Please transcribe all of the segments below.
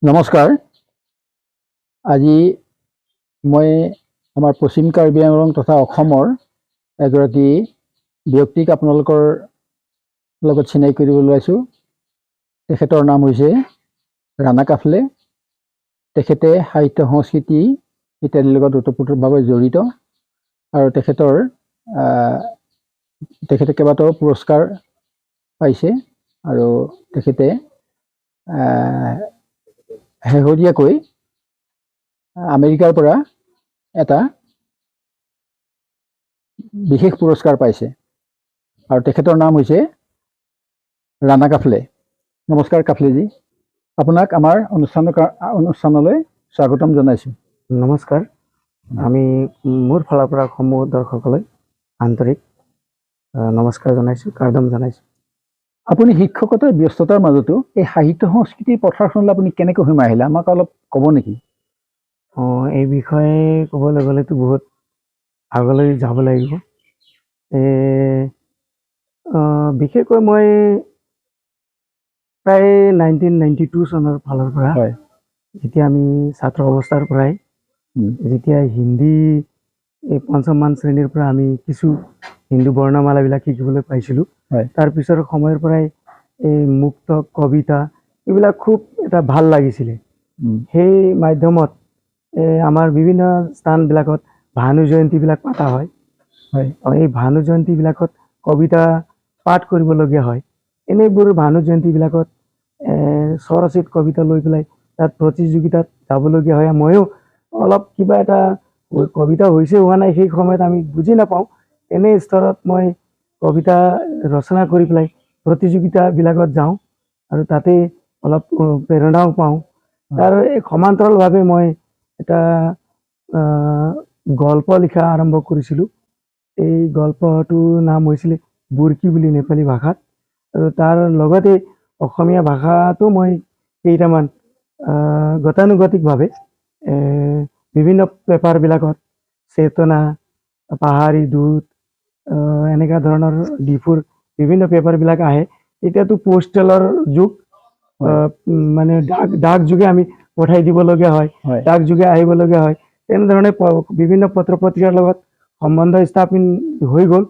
নমস্কাৰ। আজি মই আমাৰ পশ্চিম কাৰ্বি আংলং তথা অসমৰ এগৰাকী ব্যক্তিক আপোনালোকৰ লগত চিনাকি কৰিব ওলাইছোঁ। তেখেতৰ নাম হৈছে ৰাণা কাফলে। তেখেতে সাহিত্য, সংস্কৃতি ইত্যাদিৰ লগত ওতঃপ্ৰোতভাৱে জড়িত আৰু তেখেতে কেইবাটাও পুৰস্কাৰ পাইছে আৰু তেখেতে শেহতীয়াকৈ আমেৰিকাৰ পৰা এটা বিশেষ পুৰস্কাৰ পাইছে আৰু তেখেতৰ নাম হৈছে ৰাণা কাফলে। নমস্কাৰ কাফলেজী, আপোনাক আমাৰ অনুষ্ঠানলৈ স্বাগতম জনাইছোঁ। নমস্কাৰ। আমি মোৰ ফালৰ পৰা সমূহ দৰ্শকলৈ আন্তৰিক নমস্কাৰ জনাইছোঁ, কাৰ্দম জনাইছোঁ। আপুনি শিক্ষকতাৰ ব্যস্ততাৰ মাজতো এই সাহিত্য সংস্কৃতিৰ পথাৰখনলৈ আপুনি কেনেকৈ সোমাই আহিলে, আমাক অলপ ক'ব নেকি? অঁ, এই বিষয়ে ক'বলৈ গ'লেতো বহুত আগলৈ যাব লাগিব। বিশেষকৈ মই প্ৰায় 1992 চনৰ ফালৰ পৰা, যেতিয়া আমি ছাত্ৰ অৱস্থাৰ পৰাই, যেতিয়া হিন্দী এই পঞ্চমমান শ্ৰেণীৰ পৰা আমি কিছু হিন্দু বৰ্ণমালাবিলাক শিকিবলৈ পাইছিলোঁ, তাৰ পিছৰ সময়ৰ পৰাই এই মুক্ত কবিতা এইবিলাক খুব এটা ভাল লাগিছিলে। সেই মাধ্যমত এই আমাৰ বিভিন্ন স্থানবিলাকত ভানু জয়ন্তীবিলাক পতা হয়। এই ভানু জয়ন্তীবিলাকত কবিতা পাঠ কৰিবলগীয়া হয়। এনেবোৰ ভানু জয়ন্তীবিলাকত স্বৰচিত কবিতা লৈ পেলাই তাত প্ৰতিযোগিতাত যাবলগীয়া হয়। ময়ো অলপ কিবা এটা কবিতা হৈছে হোৱা নাই, সেই সময়ত আমি বুজি নাপাওঁ। তেনে স্তৰত মই কবিতা ৰচনা কৰি পেলাই প্ৰতিযোগিতাবিলাকত যাওঁ আৰু তাতে অলপ প্ৰেৰণাও পাওঁ। তাৰ এই সমান্তৰালভাৱে মই এটা গল্প লিখা আৰম্ভ কৰিছিলোঁ। এই গল্পটোৰ নাম হৈছিলে বুৰকি বুলি নেপালী ভাষাত আৰু তাৰ লগতে অসমীয়া ভাষাতো মই কেইটামান গতানুগতিকভাৱে বিভিন্ন পেপাৰবিলাকত, চেতনা, পাহাৰী দূত, এনেকুৱা ধৰণৰ ডিফুৰ বিভিন্ন পেপাৰবিলাক আহে। এতিয়াতো পোষ্টেলৰ যুগ, মানে ডাক যোগে আমি পঠাই দিবলগীয়া হয়, ডাক যোগে আহিবলগীয়া হয়। তেনেধৰণে বিভিন্ন পত্ৰ পত্ৰিকাৰ লগত সম্বন্ধ স্থাপন হৈ গ'ল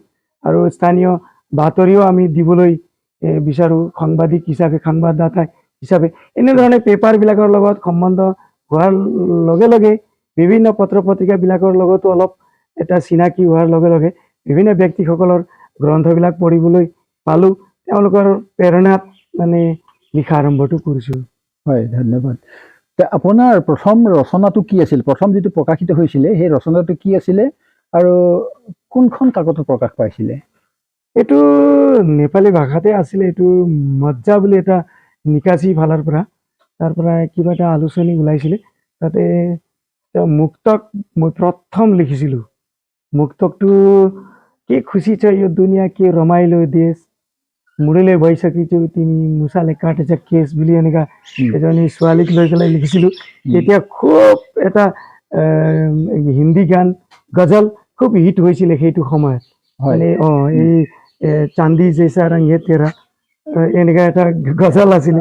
আৰু স্থানীয় বাতৰিও আমি দিবলৈ বিচাৰোঁ সাংবাদিক হিচাপে, সংবাদদাতা হিচাপে। এনেধৰণে পেপাৰবিলাকৰ লগত সম্বন্ধ হোৱাৰ লগে লগে, বিভিন্ন পত্ৰ পত্ৰিকাবিলাকৰ লগতো অলপ এটা চিনাকি হোৱাৰ লগে লগে বিভিন্ন ব্যক্তিসকলৰ গ্ৰন্থবিলাক পঢ়িবলৈ পালোঁ। তেওঁলোকৰ প্ৰেৰণাত মানে লিখা আৰম্ভটো কৰিছোঁ। হয়, ধন্যবাদ। তে আপোনাৰ প্ৰথম ৰচনাটো কি আছিল? প্ৰথম যিটো প্ৰকাশিত হৈছিলে, সেই ৰচনাটো কি আছিলে আৰু কোনখন কাকতত প্ৰকাশ পাইছিলে? এইটো নেপালী ভাষাতে আছিলে। এইটো মজ্জা বুলি এটা নিকাচি ফালৰ পৰা, তাৰ পৰা কিবা এটা আলোচনী ওলাইছিলে। তাতে তেওঁ মুক্তক মই প্ৰথম লিখিছিলোঁ। মুক্তকটো, "के खुसी छ यो दुनियाँ, के रमाइलो देश, मुरले भइसकिछु तिमी मुसाले काटेछ केस" বুলি এনেকুৱা এজনী ছোৱালীক লৈ পেলাই লিখিছিলোঁ। তেতিয়া খুব এটা হিন্দী গান, গজল খুব হিট হৈছিলে সেইটো সময়ত। মানে এই "चाँदी जैसा रंग है तेरा", এনেকুৱা এটা গজল আছিলে।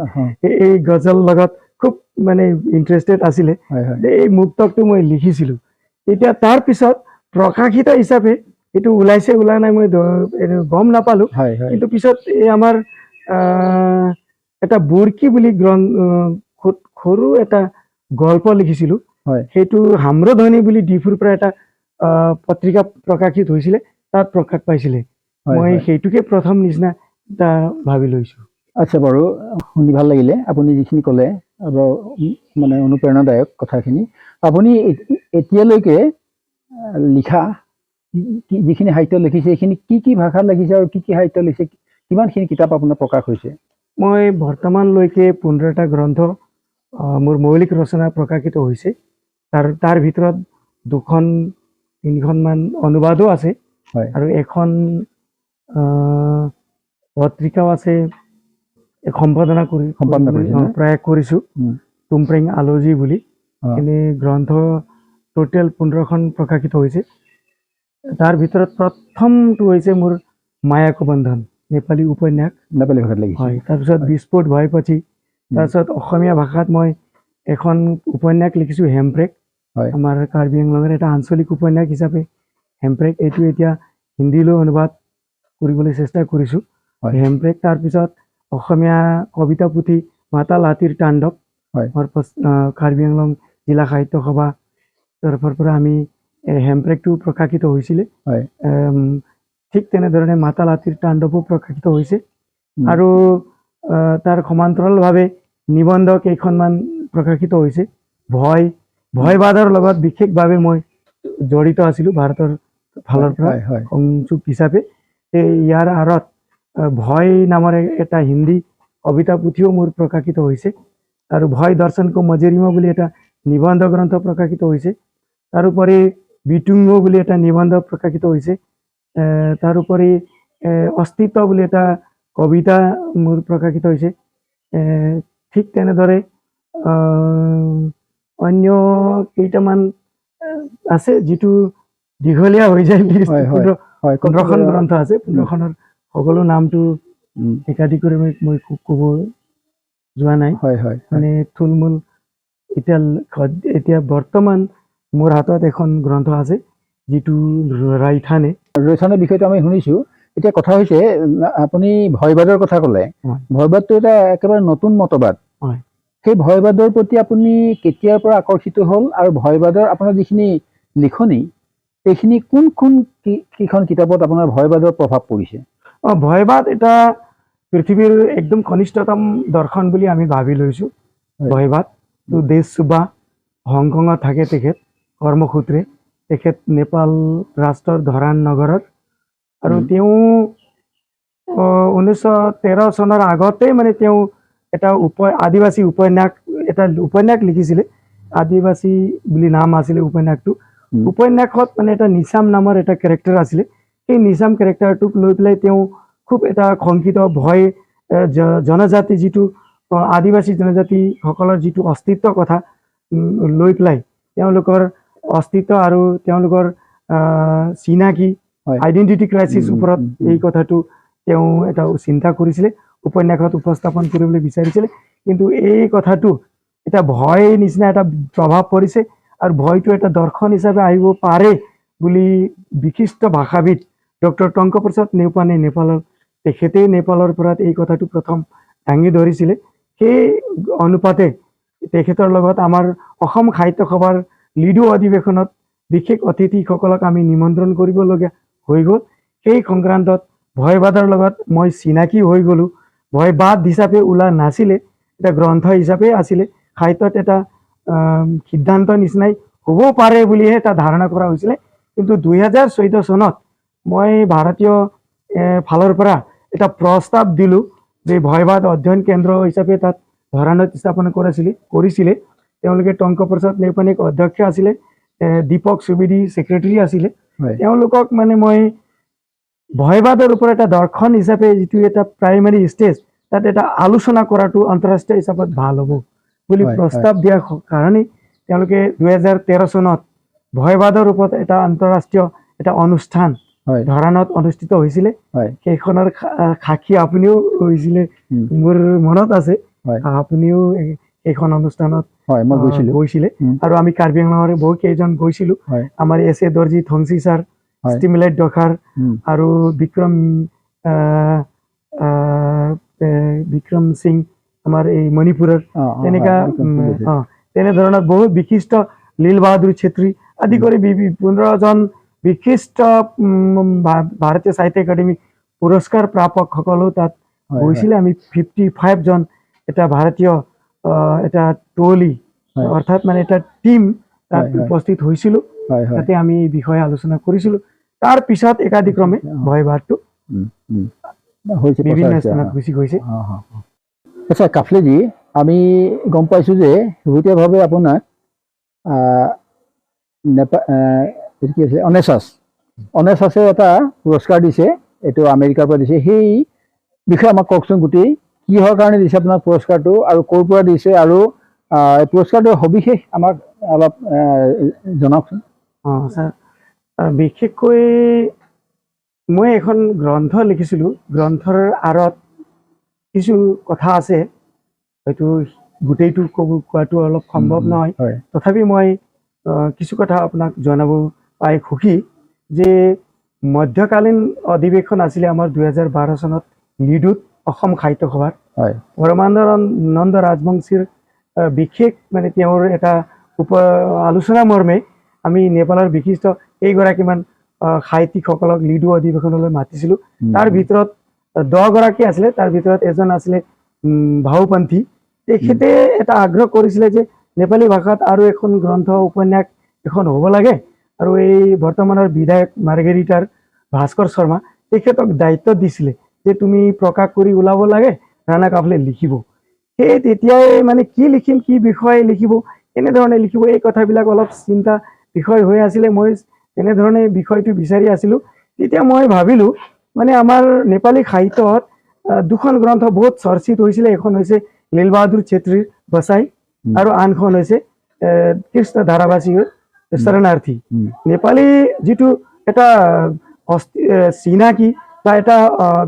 এই গজল লগত খুব মানে ইণ্টাৰেষ্টেড আছিলে। হয় হয় এই মুক্তকটো মই লিখিছিলোঁ তেতিয়া। তাৰপিছত প্ৰকাশিত হিচাপে এইটো ওলাইছে ওলোৱা নাই, মই এইটো গম নাপালোঁ। হয় হয় কিন্তু পিছত এই আমাৰ এটা বুৰকি বুলি গ্ৰন্থ, সৰু এটা গল্প লিখিছিলোঁ। সেইটো হাম্ৰধ্বনি বুলি ডিফুৰ পৰা এটা পত্ৰিকা প্ৰকাশিত হৈছিলে, তাত প্ৰকাশ পাইছিলে। মই সেইটোকে প্ৰথম নিচিনা এটা ভাবি লৈছোঁ। আচ্ছা বাৰু, শুনি ভাল লাগিলে। আপুনি যিখিনি ক'লে আৰু মানে অনুপ্ৰেৰণাদায়ক কথাখিনি। আপুনি এতিয়ালৈকে লিখা যিখিনি সাহিত্য লিখিছে, সেইখিনি কি কি ভাষাত লিখিছে আৰু কি কি সাহিত্য লিখিছে? কিমানখিনি কিতাপ আপোনাৰ প্ৰকাশ হৈছে? মই বৰ্তমানলৈকে 15টা গ্ৰন্থ মোৰ মৌলিক ৰচনা প্ৰকাশিত হৈছে। তাৰ ভিতৰত দুখন তিনিখনমান অনুবাদো আছে আৰু এখন পত্ৰিকাও আছে, সম্পাদনা কৰি সম্পাদনা কৰিছে ন? প্ৰয়াস কৰিছোঁ, টুমপ্ৰেং আলজি বুলি। এনেই গ্ৰন্থ টোটেল 15খন প্ৰকাশিত হৈছে। তাৰ ভিতৰত প্ৰথমটো হৈছে মোৰ মায়াকো বন্ধন, নেপালী উপন্যাস। নেপালী ভাষাত লিখিছে? হয়। তাৰপিছত বিস্ফোট ভয়পছি। তাৰপিছত অসমীয়া ভাষাত মই এখন উপন্যাস লিখিছোঁ, হেমপ্ৰেক। আমাৰ কাৰ্বি আংলঙৰ এটা আঞ্চলিক উপন্যাস হিচাপে হেমপ্ৰেক, এইটো এতিয়া হিন্দীলৈ অনুবাদ কৰিবলৈ চেষ্টা কৰিছোঁ, হেমপ্ৰেক। তাৰপিছত অসমীয়া কবিতা পুথি মাতাল হাতীৰ তাণ্ডৱ, আমাৰ কাৰ্বি আংলং জিলা সাহিত্য সভা তৰফৰ পৰা আমি হেমপ্ৰেকটো প্ৰকাশিত হৈছিলে। ঠিক তেনেধৰণে মাতাল হাতীৰ তাণ্ডৱো প্ৰকাশিত হৈছে। আৰু তাৰ সমান্তৰালভাৱে নিবন্ধ কেইখনমান প্ৰকাশিত হৈছে। ভয়বাদৰ লগত বিশেষভাৱে মই জড়িত আছিলোঁ ভাৰতৰ ফালৰ পৰা হয় হয় সংযোগ হিচাপে। এই ইয়াৰ আঁৰত ভয় নামৰ এটা হিন্দী কবিতা পুথিও মোৰ প্ৰকাশিত হৈছে, আৰু ভয় দৰ্শন কো মজেৰিমা বুলি এটা নিবন্ধ গ্ৰন্থ প্ৰকাশিত হৈছে। তাৰোপৰি বিটুংগ বুলি এটা নিবন্ধ প্ৰকাশিত হৈছে। তাৰোপৰি অস্তিত্ব বুলি এটা কবিতা মোৰ প্ৰকাশিত হৈছে। ঠিক তেনেদৰে অন্য কেইটামান আছে, যিটো দীঘলীয়া হৈ যায় list, হয়, হয়। 15খন গ্ৰন্থ আছে। 15খনৰ সকলো নামটো একাধিক কৰি মই ক'ব যোৱা নাই। হয় হয় হয় মানে থুলমূল এতিয়া বৰ্তমান মোৰ হাতত এখন গ্ৰন্থ আছে, যিটো ৰাইথানে। ৰৈথানৰ বিষয়টো আমি শুনিছোঁ। এতিয়া কথা হৈছে, আপুনি ভয়বাদৰ কথা ক'লে। ভয়বাদটো এটা একেবাৰে নতুন মতবাদ। সেই ভয়বাদৰ প্ৰতি আপুনি কেতিয়াৰ পৰা আকৰ্ষিত হ'ল, আৰু ভয়বাদৰ আপোনাৰ যিখিনি লিখনি, এইখিনি কোন কোন কেইখন কিতাপত আপোনাৰ ভয়বাদৰ প্ৰভাৱ পৰিছে? ভয়বাদ এটা পৃথিৱীৰ একদম কনিষ্ঠতম দৰ্শন বুলি আমি ভাবি লৈছোঁ। ভয়বাদ তো দেশ চুবা হংকঙত থাকে তেখেত কৰ্মসূত্ৰে, তেখেত নেপাল ৰাষ্ট্ৰৰ ধৰান নগৰৰ, আৰু তেওঁ 1913 চনৰ আগতে মানে তেওঁ এটা আদিবাসী উপন্যাস, এটা উপন্যাস লিখিছিলে, আদিবাসী বুলি নাম আছিলে উপন্যাসটো। উপন্যাসত মানে এটা নিচাম নামৰ এটা কেৰেক্টাৰ আছিলে। সেই নিচাম কেৰেক্টাৰটোক লৈ পেলাই তেওঁ খুব এটা শংকিত ভয়, জনজাতি যিটো আদিবাসী জনজাতিসকলৰ যিটো অস্তিত্ব কথা লৈ পেলাই তেওঁলোকৰ অস্তিত্ব আৰু তেওঁলোকৰ চিনাকি আইডেণ্টিটি ক্ৰাইচিছ ওপৰত এই কথাটো তেওঁ এটা চিন্তা কৰিছিলে, উপন্যাসত উপস্থাপন কৰিবলৈ বিচাৰিছিলে। কিন্তু এই কথাটো এটা ভয় নিচিনা এটা প্ৰভাৱ পৰিছে, আৰু ভয়টো এটা দৰ্শন হিচাপে আহিব পাৰে বুলি বিশিষ্ট ভাষাবিদ ডক্টৰ টংকপ্ৰসাদ নেওপানে নেপালৰ, তেখেতেই নেপালৰ পৰা এই কথাটো প্ৰথম দাঙি ধৰিছিলে। সেই অনুপাতে তেখেতৰ লগত আমাৰ অসম সাহিত্য সভাৰ লিডু অধিৱেশনত বিশেষ অতিথিসকলক আমি নিমন্ত্ৰণ কৰিবলগীয়া হৈ গ'ল। সেই সংক্ৰান্তত ভয়বাদৰ লগত মই চিনাকি হৈ গ'লোঁ। ভয়বাদ হিচাপে ওলোৱা নাছিলে, এটা গ্ৰন্থ হিচাপে আছিলে। সাহিত্যত এটা সিদ্ধান্ত নিচিনাই হ'ব পাৰে বুলিহে এটা ধাৰণা কৰা হৈছিলে। কিন্তু 2014 চনত মই ভাৰতীয় ফালৰ পৰা এটা প্ৰস্তাৱ দিলোঁ যে ভয়বাদ অধ্যয়ন কেন্দ্ৰ হিচাপে তাত ধৰাণত স্থাপন কৰিছিলে। তেওঁলোকে টংকপ্ৰসাদ নেওপানীক অধ্যক্ষ আছিলে, দীপক সুবেদী ছেক্ৰেটাৰী আছিলে। তেওঁলোকক মানে মই ভয়বাদৰ ওপৰত এটা দৰ্শন হিচাপে যিটো এটা প্ৰাইমাৰী ষ্টেজ, তাত এটা আলোচনা কৰাটো আন্তঃৰাষ্ট্ৰীয় হিচাপত ভাল হ'ব বুলি প্ৰস্তাৱ দিয়াৰ কাৰণে তেওঁলোকে 2013 চনত ভয়বাদৰ ওপৰত এটা আন্তঃৰাষ্ট্ৰীয় এটা অনুষ্ঠান ধৰাণত অনুষ্ঠিত হৈছিলে। সেইখনৰ সাক্ষী আপুনিও হৈছিলে, মোৰ মনত আছে। আপুনিও সেইখন অনুষ্ঠানত হয়, মই গৈছিলোঁ। গৈছিলে। আৰু আমি কাৰ্বি আংলঙৰে বহু কেইজন গৈছিলোঁ। আমাৰ এছ এ দৰ্জী থংচী ছাৰ, ষ্টিমুলেট ডখাৰ আৰু বিক্ৰম সিং আমাৰ এই মণিপুৰৰ, তেনেকা তেনেধৰণৰ বহুত বিশিষ্ট লীল বাহাদুৰ চেত্ৰী আদি কৰি 15জন বিশিষ্ট ভাৰতীয় সাহিত্য একাডেমি পুৰস্কাৰ প্ৰাপকসকলো তাত গৈছিলে। আমি 55 জন এটা ভাৰতীয় এটা টলি, অৰ্থাৎ মানে এটা টিম তাত হয়, হয়। উপস্থিত হৈছিলোঁ। হয় হয় তাতে আমি এই বিষয়ে আলোচনা কৰিছিলোঁ। তাৰ পিছত একাদিক্ৰমে ভয়বাদটো হৈছে, প্ৰচাৰ বিভিন্ন হৈছে, স্থানত গুচি গৈছে। অ। আচ্ছা কাফলেজী, আমি গম পাইছোঁ যে শেহতীয়াভাৱে আপোনাক এইটো কি আছে, অনেচাছে এটা পুৰস্কাৰ দিছে, এইটো আমেৰিকাৰ পৰা দিছে। সেই বিষয়ে আমাক কওকচোন, গোটেই কিহৰ কাৰণে দিছে আপোনাক পুৰস্কাৰটো আৰু ক'ৰ পৰা দিছে, আৰু এই পুৰস্কাৰটোৰ সবিশেষ আমাক অলপ জনাওকচোন। ছাৰ, বিশেষকৈ মই এখন গ্ৰন্থ লিখিছিলোঁ। গ্ৰন্থৰ আঁৰত কিছু কথা আছে, হয়তো গোটেইটো ক'ব কোৱাটো অলপ সম্ভৱ নহয়। তথাপি মই কিছু কথা আপোনাক জনাব পাই সুখী যে মধ্যকালীন অধিৱেশন আছিলে আমাৰ 2012 চনত লিডুত অসম সাহিত্য সভাৰ। পৰমানন্দ ৰাজবংশীৰ বিশেষ মানে তেওঁৰ এটা আলোচনা মৰ্মে আমি নেপালৰ বিশিষ্ট কেইগৰাকীমান সাহিত্যিকসকলক লিডু অধিৱেশনলৈ মাতিছিলোঁ। তাৰ ভিতৰত 10গৰাকী আছিলে, তাৰ ভিতৰত এজন আছিলে ভাওপন্থী। তেখেতে এটা আগ্ৰহ কৰিছিলে যে নেপালী ভাষাত আৰু এখন গ্ৰন্থ উপন্যাস এখন হ'ব লাগে, আৰু এই বৰ্তমানৰ বিধায়ক মাৰ্গেৰিটাৰ ভাস্কৰ শৰ্মা তেখেতক দায়িত্ব দিছিলে যে তুমি প্ৰকাশ কৰি ওলাব লাগে, ৰাণা কাফলে লিখিব। সেই তেতিয়াই মানে কি লিখিম, কি বিষয়ে লিখিব, কেনেধৰণে লিখিব, এই কথাবিলাক অলপ চিন্তা বিষয় হৈ আছিলে। মই তেনেধৰণে বিষয়টো বিচাৰি আছিলোঁ। তেতিয়া মই ভাবিলোঁ মানে আমাৰ নেপালী সাহিত্যত দুখন গ্ৰন্থ বহুত চৰ্চিত হৈছিলে। এখন হৈছে লীল বাহাদুৰ চেত্ৰীৰ বচাই আৰু আনখন হৈছে কৃষ্ণ ধাৰাবাসীৰ শৰণাৰ্থী। নেপালী যিটো এটা চিনাকি বা এটা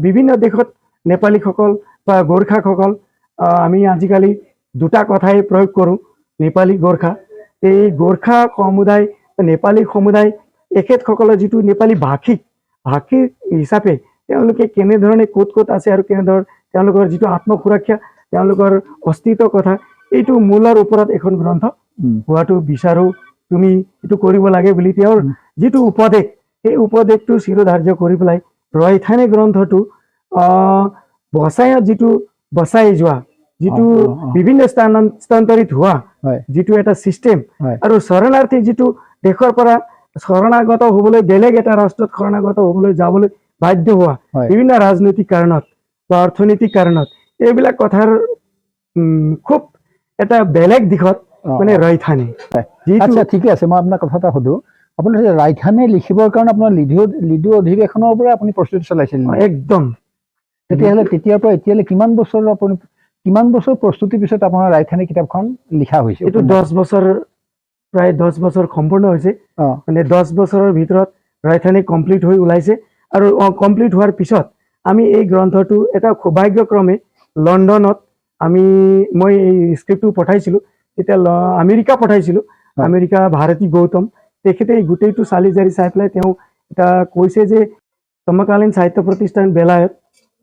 বিভিন্ন দেশত নেপালীসকল বা গোৰ্খাসকল, আমি আজিকালি দুটা কথাই প্ৰয়োগ কৰোঁ, নেপালী গোৰ্খা। এই গোৰ্খা সমুদায়, নেপালী সমুদায়, এখেতসকলৰ যিটো নেপালী ভাষিক ভাষিক হিচাপে তেওঁলোকে কেনেধৰণে ক'ত ক'ত আছে আৰু কেনেধৰণে তেওঁলোকৰ যিটো আত্মসুৰক্ষা, তেওঁলোকৰ অস্তিত্বৰ কথা, এইটো মূলৰ ওপৰত এখন গ্ৰন্থ হোৱাটো বিচাৰোঁ, তুমি এইটো কৰিব লাগে বুলি তেওঁৰ যিটো উপদেশ, সেই উপদেশটো শিৰোধাৰ্য কৰি পেলাই ৰয়থানে গ্ৰন্থটো বচাই, যিটো বচাই যোৱা, যিটো অ, অ, অ। বিভিন্ন স্থানান্তৰিত হোৱা যিটো এটা চিষ্টেম আৰু শৰণাৰ্থী যিটো দেশৰ পৰা শৰণাগত হ'বলৈ, বেলেগ এটা ৰাষ্ট্ৰত শৰণাগত হ'বলৈ যাবলৈ বাধ্য হোৱা বিভিন্ন ৰাজনৈতিক কাৰণত বা অৰ্থনৈতিক কাৰণত, এইবিলাক কথাৰ খুব এটা বেলেগ দিশত মানে ৰয়থানে যিটো আচ্ছা, ঠিকে আছে। মই আপোনাক কথা এটা সুধো। আপুনি ৰাইথানে লিখিবৰ কাৰণে আপোনাৰ লিডু লিডু অধিৱেশনৰ পৰা আপুনি প্ৰস্তুতি চলাইছিল নেকি? একদম। তেতিয়াহ'লে তেতিয়াৰ পৰা এতিয়ালৈ কিমান বছৰ, আপুনি কিমান বছৰ প্ৰস্তুতিৰ পিছত আপোনাৰ ৰাইথানী কিতাপখন লিখা হৈছে? এইটো 10 বছৰ, প্ৰায় 10 বছৰ সম্পূৰ্ণ হৈছে। মানে 10 বছৰৰ ভিতৰত ৰাইথানী কমপ্লিট হৈ ওলাইছে আৰু কমপ্লিট হোৱাৰ পিছত আমি এই গ্ৰন্থটো এটা সৌভাগ্যক্ৰমে লণ্ডনত মই এই স্ক্ৰিপ্টটো পঠাইছিলোঁ, তেতিয়া আমেৰিকা পঠাইছিলোঁ। আমেৰিকা ভাৰতী গৌতম তেখেতে এই গোটেইটো চালি জাৰি চাই পেলাই তেওঁ এটা কৈছে যে সমকালীন সাহিত্য প্ৰতিষ্ঠান বেলায়ত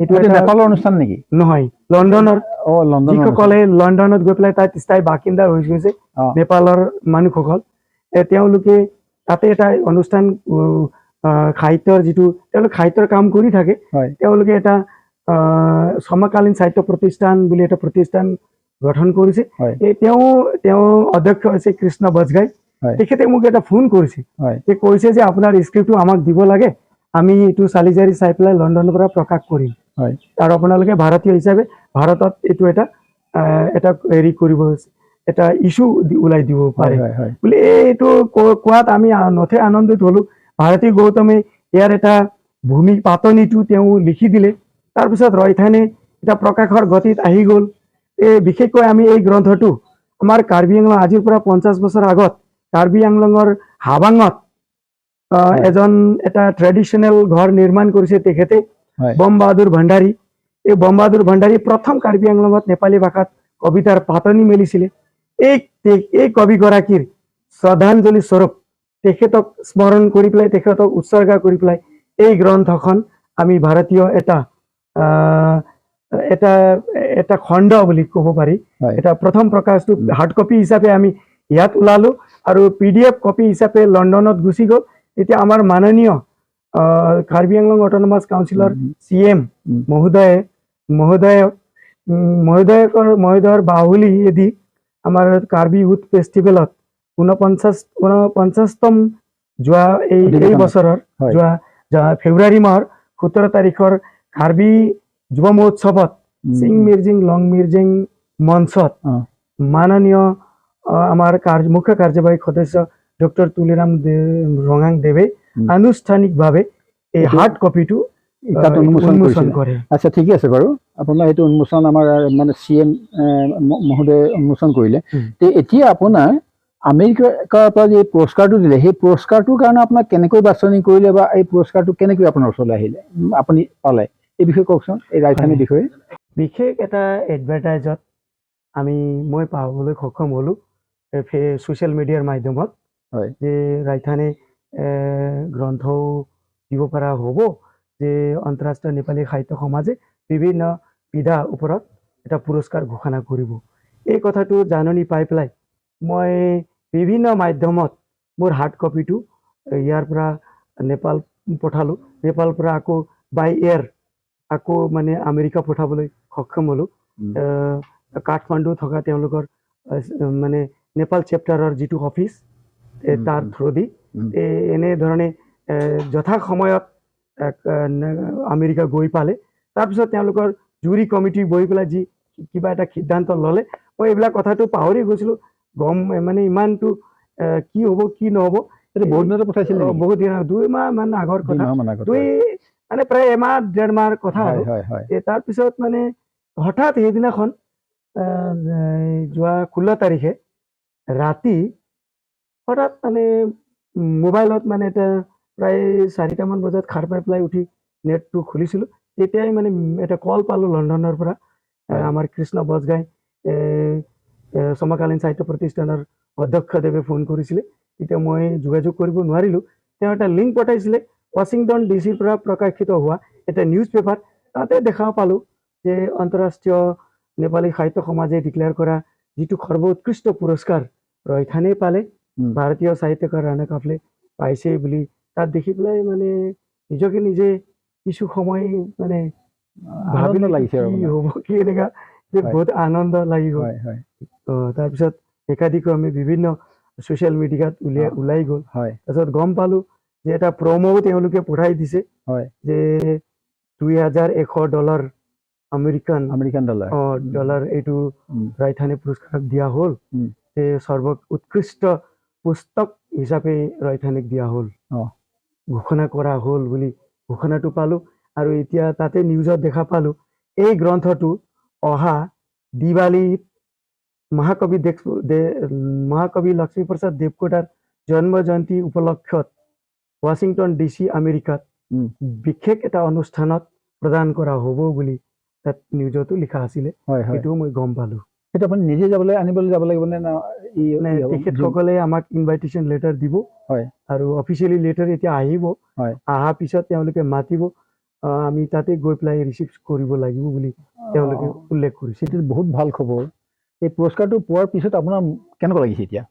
এইটো এইটো এটা নেপালৰ অনুষ্ঠান নেকি? নহয়, লণ্ডনৰ। অ, লণ্ডনৰ। যিসকলে লণ্ডনত গৈ পেলাই তাত স্থায়ী বাসিন্দা হৈ গৈছে নেপালৰ মানুহসকল, তেওঁলোকে তাতে এটা অনুষ্ঠান সাহিত্যৰ, যিটো তেওঁলোক সাহিত্যৰ কাম কৰি থাকে, তেওঁলোকে এটা সমকালীন সাহিত্য প্ৰতিষ্ঠান বুলি এটা প্ৰতিষ্ঠান গঠন কৰিছে। এই তেওঁ তেওঁ অধ্যক্ষ হৈছে কৃষ্ণ বজগাই। তেখেতে মোক এটা ফোন কৰিছে যে কৈছে যে আপোনাৰ স্ক্ৰিপ্টটো আমাক দিব লাগে, আমি এইটো চালি জাৰি চাই পেলাই লণ্ডনৰ পৰা প্ৰকাশ কৰিম আৰু আপোনালোকে ভাৰতীয় হিচাপে ভাৰতত এইটো এটা হেৰি কৰিব, এটা ইছ্যু ওলাই দিব পাৰে হয় হয় বুলি। এইটো কোৱাত আমি নথৈ আনন্দিত হ'লো। ভাৰতী গৌতমে ইয়াৰ এটা ভূমি পাতনিটো তেওঁ লিখি দিলে। তাৰপিছত ৰয়থানে এটা প্ৰকাশৰ গতিত আহি গ'ল। এই বিশেষকৈ আমি এই গ্ৰন্থটো আমাৰ কাৰ্বি আংলং, আজিৰ পৰা 50 বছৰ আগত কাৰ্বি আংলঙৰ হাবাঙত এজন এটা ট্ৰেডিশ্যনেল ঘৰ নিৰ্মাণ কৰিছে তেখেতে, বম বাহাদুৰ ভণ্ডাৰী। এই বম বাহাদুৰ ভণ্ডাৰী প্ৰথম কাৰ্বি আংলঙত নেপালী ভাষাত কবিতাৰ পাতনি মেলিছিলে। এই কবিগৰাকীৰ শ্ৰদ্ধাঞ্জলি স্বৰূপ তেখেতক স্মৰণ কৰি পেলাই, তেখেতক উৎসৰ্গা কৰি পেলাই এই গ্ৰন্থখন আমি ভাৰতীয় এটা এটা এটা খণ্ড বুলি ক'ব পাৰি। এটা প্ৰথম প্ৰকাশটো হাৰ্ড কপি হিচাপে আমি ইয়াত ওলালো আৰু পিডিএফ কপি হিচাপে লণ্ডনত গুচি গ'ল। তেতিয়া আমাৰ মাননীয় কাৰ্বি আংলং অট'নমাছ কাউন্সিলৰ চিএম মহোদয়ে মহোদয়ৰ বাহুলিয়েদি আমাৰ কাৰ্বি ইউথ ফেষ্টিভেলত 49তম যোৱা এই অধিৱেশনত। বছৰৰ যোৱা যোৱা ফেব্ৰুৱাৰী মাহৰ 17 তাৰিখৰ কাৰ্বি যুৱ মহোৎসৱত চিং মিৰ্জিং লং মিৰ্জিং মঞ্চত মাননীয় আমাৰ মুখ্য কাৰ্যবাহী সদস্য ডক্টৰ তুলিৰাম ৰঙাং দেৱে আনুষ্ঠানিকভাৱে এই হাৰ্ড কপিটো তাত উন্মোচন উন্মোচন কৰিছিলে। কৰে। আচ্ছা, ঠিকে আছে বাৰু। আপোনাৰ সেইটো উন্মোচন আমাৰ মানে চিএম মহোদয়ে উন্মোচন কৰিলে। তে এতিয়া আপোনাৰ আমেৰিকাৰ পৰা যে পুৰস্কাৰটো দিলে, সেই পুৰস্কাৰটোৰ কাৰণে আপোনাক কেনেকৈ বাছনি কৰিলে বা এই পুৰস্কাৰটো কেনেকৈ আপোনাৰ ওচৰলৈ আহিলে, আপুনি পালে, এই বিষয়ে কওকচোন, এই ৰাজধানীৰ বিষয়ে। বিশেষ এটা এডভাৰটাইজত মই পাবলৈ সক্ষম হ'লোঁ ছ'চিয়েল মিডিয়াৰ মাধ্যমত। যে ৰাইথানে গ্ৰন্থও দিব পৰা হ'ব, যে আন্তঃৰাষ্ট্ৰীয় নেপালী সাহিত্য সমাজে বিভিন্ন বিধা ওপৰত এটা পুৰস্কাৰ ঘোষণা কৰিব। এই কথাটো জাননী পাই পেলাই মই বিভিন্ন মাধ্যমত মোৰ হাৰ্ড কপিটো ইয়াৰ পৰা নেপাল পঠালোঁ। নেপাল পৰা আকৌ বাই এয়াৰ আকৌ মানে আমেৰিকা পঠাবলৈ সক্ষম হ'লোঁ। কাঠমাণ্ডু থকা তেওঁলোকৰ মানে নেপাল চেপ্টাৰৰ যিটো অফিচ, তাৰ থ্ৰুদি এনেধৰণে যথা সময়ত আমেৰিকা গৈ পালে। তাৰপিছত তেওঁলোকৰ জুৰি কমিটি বহি পেলাই যি কিবা এটা সিদ্ধান্ত ল'লে, মই এইবিলাক কথাটো পাহৰি গৈছিলোঁ। গম মানে ইমানটো কি হ'ব কি নহ'ব। এইটো বহুত দিনতে পঠাইছিল নেকি? বহুত দিন, 2 মাহ মান আগৰ দুই কথা। মাহমান আগত। দুই মানে প্ৰায় এমাহ ডেৰ মাহৰ কথা। আৰু হয় হয় তাৰপিছত মানে হঠাৎ সেইদিনাখন যোৱা 16 তাৰিখে ৰাতি হঠাৎ মানে মোবাইলত মানে এটা প্ৰায় 4টামান বজাত সাৰ পাই পেলাই উঠি নেটটো খুলিছিলোঁ, তেতিয়াই মানে এটা কল পালোঁ লণ্ডনৰ পৰা। আমাৰ কৃষ্ণ বজগাই সমকালীন সাহিত্য প্ৰতিষ্ঠানৰ অধ্যক্ষদেৱে ফোন কৰিছিলে। তেতিয়া মই যোগাযোগ কৰিব নোৱাৰিলোঁ। তেওঁ এটা লিংক পঠাইছিলে, ৱাশ্বিংটন ডি চিৰ পৰা প্ৰকাশিত হোৱা এটা নিউজ পেপাৰ। তাতে দেখা পালোঁ যে আন্তঃৰাষ্ট্ৰীয় নেপালী সাহিত্য সমাজে ডিক্লেয়াৰ কৰা যিটো সৰ্বোৎকৃষ্ট পুৰস্কাৰ ৰয়থানেই পালে, ভাৰতীয় সাহিত্যকাৰ ৰাণা কাফলে পাইছে বুলি তাত দেখি পেলাই মানে নিজকে নিজে কিছু সময় মানে আনন্দ ভাবিলো লাগিছে আৰু কি আপোনাৰ। হ'ব কি এনেকা যে বহুত আনন্দ লাগি গ'ল। হয় হয় তাৰপিছত একাধিক্ৰমে বিভিন্ন ছ'চিয়েল মিডিয়াত উলিয়াই ওলাই গ'ল। তাৰপিছত গম পালো যে এটা প্ৰম'ও তেওঁলোকে পঠাই দিছে যে $2100 আমেৰিকান আমেৰিকান ডলাৰ। অ, ডলাৰ এইটো ৰাইথানে পুৰস্কাৰ দিয়া হ'ল। এই সৰ্ব উৎকৃষ্ট পুস্তক হিচাপে ৰয়থানেক দিয়া হ'ল, ঘোষণা কৰা হ'ল বুলি ঘোষণাটো পালো। আৰু এতিয়া তাতে নিউজত দেখা পালো এই গ্ৰন্থটো অহা দিৱালীত মহাকবি লক্ষ্মীপ্ৰসাদ দেৱকোটাৰ জন্ম জয়ন্তী উপলক্ষত ৱাশ্বিংটন ডি চি আমেৰিকাত বিশেষ এটা অনুষ্ঠানত প্ৰদান কৰা হ'ব বুলি তাত নিউজতো লিখা আছিলে। হয় হয় সেইটোও মই গম পালো। সেইটো আপুনি নিজে যাবলৈ আনিবলৈ যাব লাগিব নে না মানে ই হ'ব? তেখেতসকলে আমাক ইনভাইটেশ্যন লেটাৰ দিব আৰু অফিচিয়েলি লেটাৰ এতিয়া আহিব। অহাৰ পিছত তেওঁলোকে মাতিব, আমি তাতে গৈ পেলাই ৰিচিভ কৰিব লাগিব বুলি তেওঁলোকে উল্লেখ কৰিছে। সেইটো বহুত ভাল খবৰ। এই পুৰস্কাৰটো পোৱাৰ পিছত আপোনাৰ কেনেকুৱা লাগিছে এতিয়া?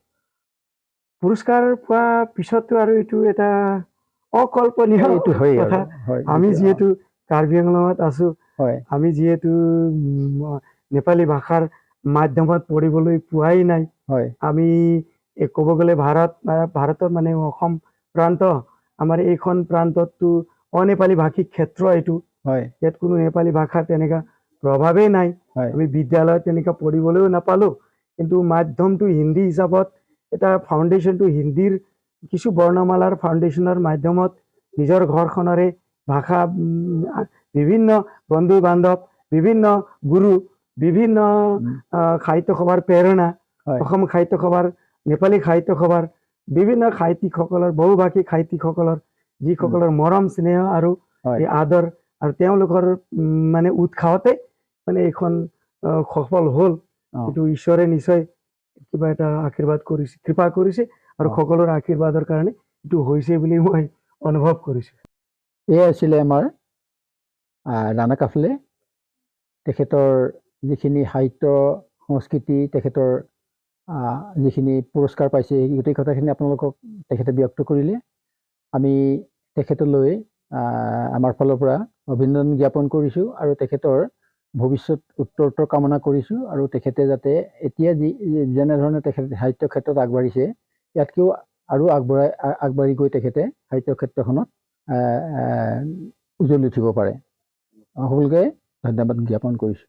পুৰস্কাৰ পোৱাৰ পিছততো আৰু এইটো এটা অকল্পনীয় এইটো হয়েই আৰু কথা। আমি এইটো, যিহেতু কাৰ্বি আংলঙত আছো, আমি যিহেতু নেপালী ভাষাৰ মাধ্যমত পঢ়িবলৈ পোৱাই নাই। আমি ক'ব গ'লে ভাৰতৰ মানে অসম প্ৰান্ত, আমাৰ এইখন প্ৰান্তততো অনেপালী ভাষিক ক্ষেত্ৰ এইটো। ইয়াত কোনো নেপালী ভাষাৰ তেনেকা প্ৰভাৱেই নাই। আমি বিদ্যালয়ত তেনেকা পঢ়িবলৈও নাপালো। কিন্তু মাধ্যমটো হিন্দী হিচাপত এটা ফাউণ্ডেশ্যনটো হিন্দীৰ কিছু বৰ্ণমালাৰ ফাউণ্ডেশ্যনৰ মাধ্যমত নিজৰ ঘৰখনৰে ভাষা, বিভিন্ন বন্ধু বান্ধৱ, বিভিন্ন গুৰু, বিভিন্ন সাহিত্য সভাৰ প্ৰেৰণা, অসম সাহিত্য সভাৰ, নেপালী সাহিত্য সভাৰ বিভিন্ন সাহিত্যিকসকলৰ, বহুভাষিক সাহিত্যিকসকলৰ যিসকলৰ মৰম স্নেহ আৰু এই আদৰ আৰু তেওঁলোকৰ মানে উৎসাহতে মানে এইখন সফল হ'ল। এইটো ঈশ্বৰে নিশ্চয় কিবা এটা আশীৰ্বাদ কৰিছে, কৃপা কৰিছে আৰু সকলোৰে আশীৰ্বাদৰ কাৰণে এইটো হৈছে বুলি মই অনুভৱ কৰিছোঁ। এয়াই আছিলে আমাৰ ৰাণা কাফলে। তেখেতৰ যিখিনি সাহিত্য সংস্কৃতি, তেখেতৰ যিখিনি পুৰস্কাৰ পাইছে, এই গোটেই কথাখিনি আপোনালোকক তেখেতে ব্যক্ত কৰিলে। আমি তেখেতলৈ আমাৰ ফালৰ পৰা অভিনন্দন জ্ঞাপন কৰিছোঁ আৰু তেখেতৰ ভৱিষ্যত উত্তৰোত্তৰ কামনা কৰিছোঁ আৰু তেখেতে যাতে এতিয়া যেনেধৰণে তেখেতে সাহিত্য ক্ষেত্ৰত আগবাঢ়িছে, ইয়াতকৈও আৰু আগবাঢ়ি গৈ তেখেতে সাহিত্য ক্ষেত্ৰখনত উজ্বলি উঠিব পাৰে। সকলোকে ধন্যবাদ জ্ঞাপন কৰিছোঁ।